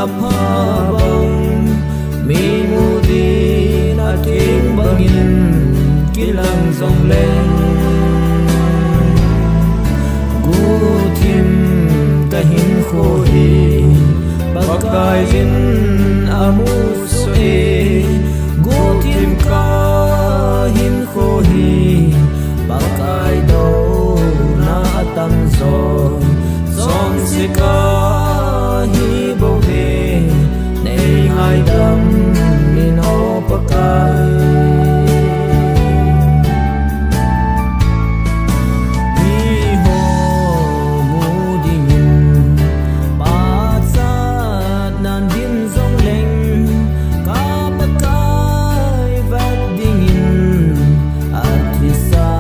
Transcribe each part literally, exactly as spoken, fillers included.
apha bang, mi mu din atheng bangin kilang jongleng, guhthim kahinkho hi Pakaiyin amusoh e, guhthim kahinkho hi Pakai douna atamjo, chonse kahi bouve, nei ngaidam in o Pakai. Miho mu dingin pachatnan dim jongleng, ka Pakai vet dingin athisa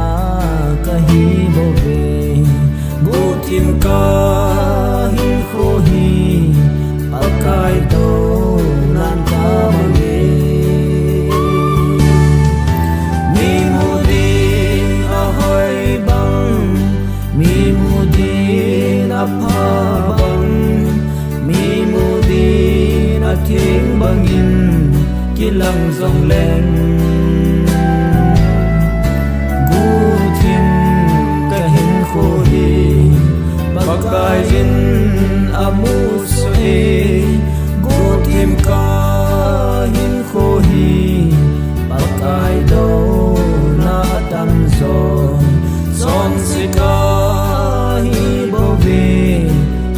kahi bouve, guhthim kahinkho hi Pakai douna atamjo. Mi mu din ahoi bang, mi mu din apha bang, mi mu din atheng bangin kilang jongleng, guhthim kahinkho hi Pakaiyin amusoh e, guhthim kahinkho hi Pakai douna atamjo, chonse kahi bouve,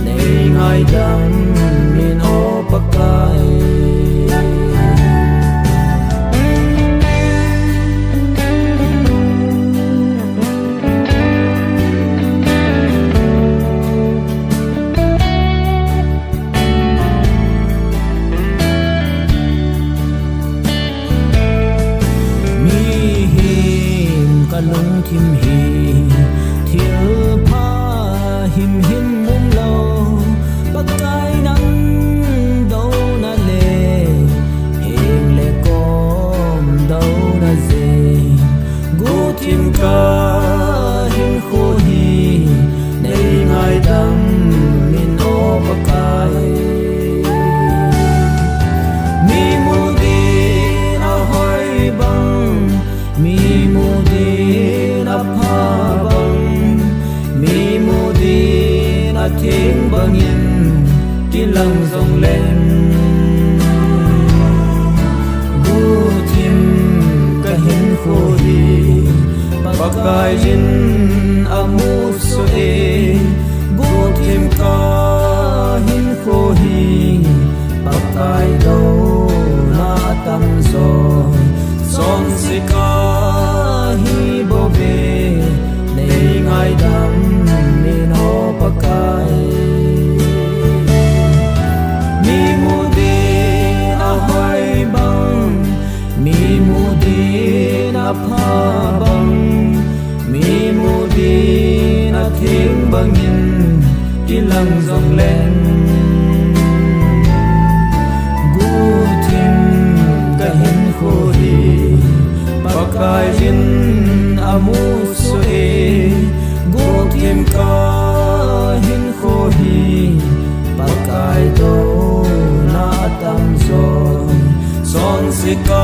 nei ngaidam in o Pakai. Mihem kalungthim hi thilpha himhim umlou, Pakai nang douna le heng le kom douna jeh, guhthim kahinkho hi nei ngaidam in o Pakai. Mi mu din ahoi bang, mi mu din apha bang, mi mu din atheng bangin kilang jongleng, guhthim kahinkho hi Pakaiyin amusoh e, guhthim kahinkho hi Pakai douna atamjo, chonse kahi bouve, nei ngaidam in o Pakai. Mi mu din ahoi bang, mi mu din apha bang, mi mu din atheng bangin kilang jongleng, guhthim kahinkho hi Pakaiyin amusoh e, guhthim kahinkho hi Pakai douna atamjo, chonse ka